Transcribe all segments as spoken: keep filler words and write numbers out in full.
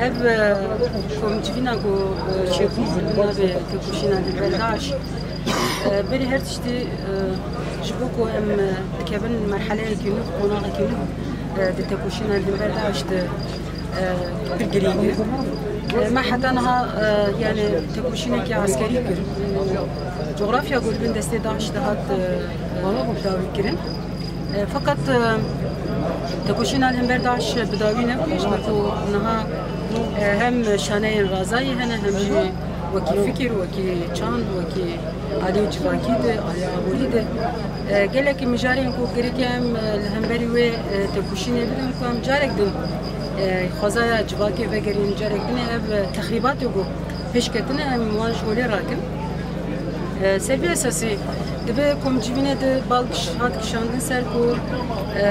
Ev, e, komcivîna ku, e, çêbû navê tekoşîna li ber DAIŞ, e, berî her tiştî, e, ji bo ku em, e, dikevin merheleyekî nû, qonaxekî nû, e, di tekoşîna li ber DAIŞ de, e, pir girîng e. E, me heta niha, e, yani tekoşînekî eskerî kir. Coğrafya ku di bin destê DAIŞ de hat, e, e, dawî kirin. E, Feqet, e, tekoşîna li hember DAIŞ bi dawî nebûye, ji ber ku niha, e, hem şaneyên razayî hene, hem jî wekî fikir, wekî çand, wekî alî civakî de, alî aborî de. E, gelek mijarên ku gereke em, e, li hemberî wê, e, tekoşînê bidin, ku em carek din, e, xwezaya civakê vegerîn, carek din ê ev, e, texrîbatê ku pêş ketine, em wan ji holê rakin. E, ser vê esasî, di vê komcivînê de bal kiş-, hat kişandin ser ku, e,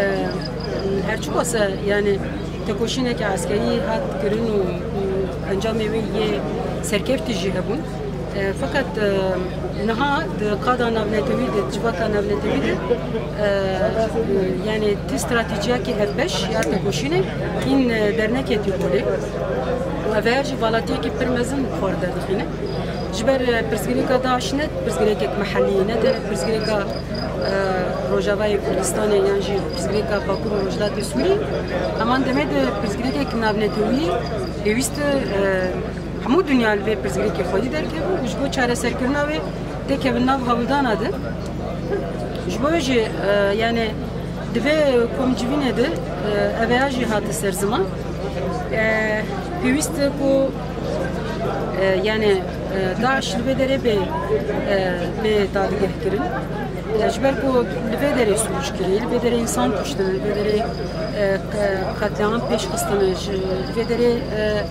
her çiqas e, yani tekoşîneke eskerî hat kirin û, û encamê wê yê serkeftî jî hebûn. E, feqet, e, niha di qada navnetewî de, civaka navnetewî de, e, yani ti stratejiyakî hevbeş ya tekoşînê hîn, e, derneketî holê. Û ev her jî valatiyekî pir mezin xwar derdixîne. Ji ber, e, pirsgirêka DAIŞ ne pirsgirêkek mehellî, ne tenê pirsgirêka, e, Rojavayê Kurdistanê yan jî pirsgirêka Bakur û Rojhilatê Sûrî, heman demê de pirsgirêkek navnetewî pêwîst e, hemû dinya li vê pirsgirêkê xwedî derkeve û ji bo çareserkirina wê têkevin nav hewldana de. Ji bo wê jî, e, yani di vê komcivînê de, e, ev ya jî hate ser ziman. E, pêwîst e ku, e, yani, e, DAIŞ li vê derê bê, e, bê dadgehkirin. E, ji ber ku li vê derê sûc kirî, li vê derê însan kuştin, li vê derê, e, ke-, qetliam pêş xistin, ji, li vê derê, e,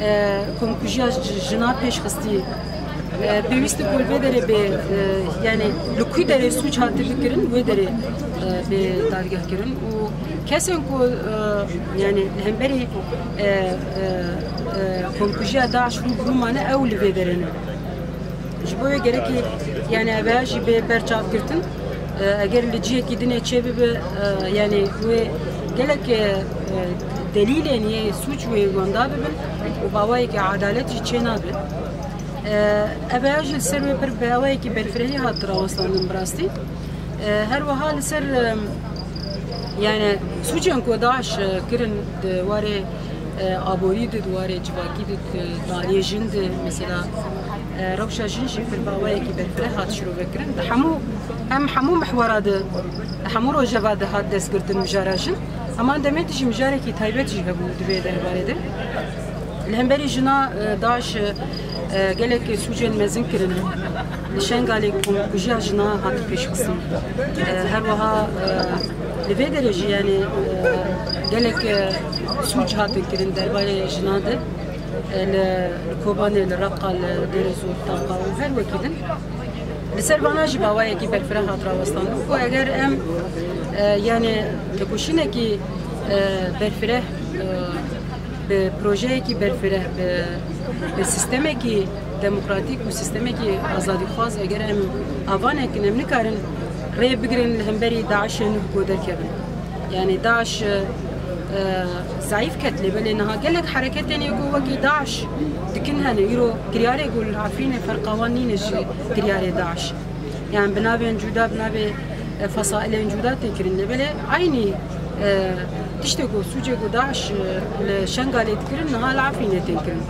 e, komkujiya ji-, jina pêş xistî. E, pêwîst e ku li vê derê bê, e, yani li ku derê sûc hate bikirin, wê derê, e, bê dadgehkirin û kesên ku, e, yani li hemberî, e, e, e, komkujiya DAIŞ rû bi rû mane, ew li vê derê ne. Ji bo wê gerekî, yani, ev ya jî bê berçavgirtin. E, eger li cihekî dinê çêbibe, e, yani, wê gelek, e, e, delîlên yê sûc wê wenda bibin û bi awayekî edalet jî çênabe. E, ev ya jî li ser wê pir bi awayekî berfirehî hat rawestandin bi rastî. E, her wiha li ser, e, yani, sûcên ku DAIŞ, e, kirin di warê, e, aborî de, di warê civakî de, di danê jin de, mesela, e, rewşa jin jî pir bi awayekî berfireh hat şirovekirin. Di hemû, hem hemû mihwera de, di hemû rojeva de hat destgirtin mijara jin. Heman demê de jî mijarekî taybet jî hebû di vê derbarê de. Li hemberî jina, e, DAIŞ, e, gelek sûcên mezin kirine. Li Şengalê komkujiya jina hat pêşxistin. E, her wiha, e, li vê derê jî, yani, e, gelek, e, sûc hatin kirin derbarê jina de. E, li, li Kobanê, li Reqa, li Dêrezor, Taqa û her wekî din. Li ser vana jî bi awayekî berfireh hat rawestandin ku eger em, e, yani tekoşînekî, e, berfireh, e, bi projeyekî berfireh, bi, bi sistemekî demokratîk û sistemekî azadîxwaz eger em ava nekin, em nikarin rê bigirin li hemberî DAIŞê nû ku derkevin. Yani DAIŞ, e, e, zayîf ket, lê belê niha gelek hereketên ê ku wekî DAIŞ dikin hene. Îro kiryarê ku li Efrînê ferqa wan nîne ji kiryarê DAIŞ. Yani bi navên cuda, bi navê, e, fesailên cuda tê kirin. Lê belê eynî, e, tiştê ku sûcê ku DAIŞ, e, li Şengalê dikirin, niha li Efrînê tên kirin.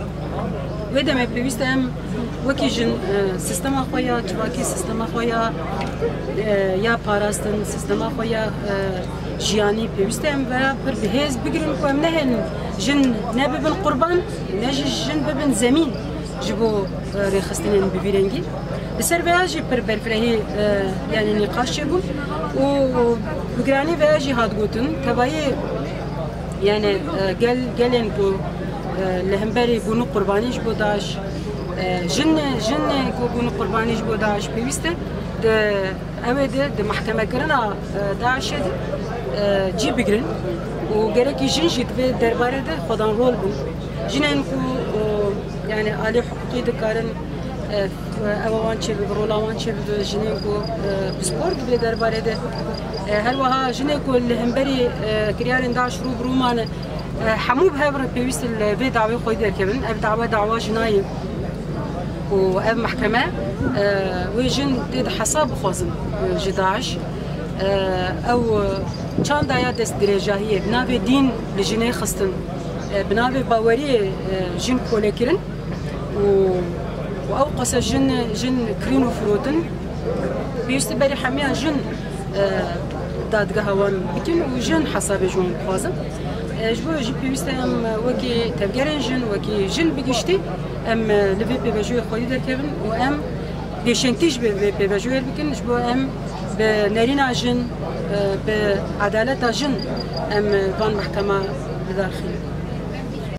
Wê demê pêwîst e em wekî jin, e, sistema xwe ya civakî, sistema xwe ya, e, ya parastin, sistema xwe ya, e, jiyanî pêwîst e em vera pir bi hêz bigirin ku em nehên jin nebibin qurban, ne jî jin bibin zemîn ji bo, e, rêxistinên bi vî rengî. Li ser vêya jî pir berfirehî, e, yani nîqaş çêbûn û bi giranî vêya jî hat gotin, tevayî, yani, e, gel, gelên ku, e, li hemberî bûn qurbanî ji bo DAIŞ, e, jin, jin ku bûn qurbanî ji bo DAIŞ pêwîst e di, ew ê di, di mehkemekirina, e, DAIŞê de, e, cî bigirin û gerekî jin jî di vê derbarê de xwedan rol bin. Jinên ku, e, yani alî hiqûqî dikarin, e, ewa wan çêbibe, rola wan çêbibe, jinên ku, e, pispor di vê derbarê de, e, her wiha jinê ku li hemberî, e, kiryarên DAIŞ rû bi rû mane, Hemû bi hev re pêwîst li vê dawê xwedî derkevin. Ev dawa dawa jina ye. Û ev mehkeme, e, wê jin tê de hesab bixwazin, e, ji DAIŞ. E, ew, e, çanda ya destdirêjahiyê, bi navê dîn li jinê xistin, e, bi navê baweriyê, e, jin kolekirin û, û ew qasa jin, jin kirîn û firotin. Pêwîst e berî hemiya jin, e, dadgeha wan bikin û jin hesabê ji wan bixwazin. E, ji bo jî pêwîst e em wekî tevgerên jin, wekî jin bi giştî em, e, li vê pêvajoyê xwedî derkevin û em pêşengtî ji vê pêvajoyê bikin, ji bo em bi nerîna jin, e, bi edaleta jin em, e, van mehkema bidarxînin.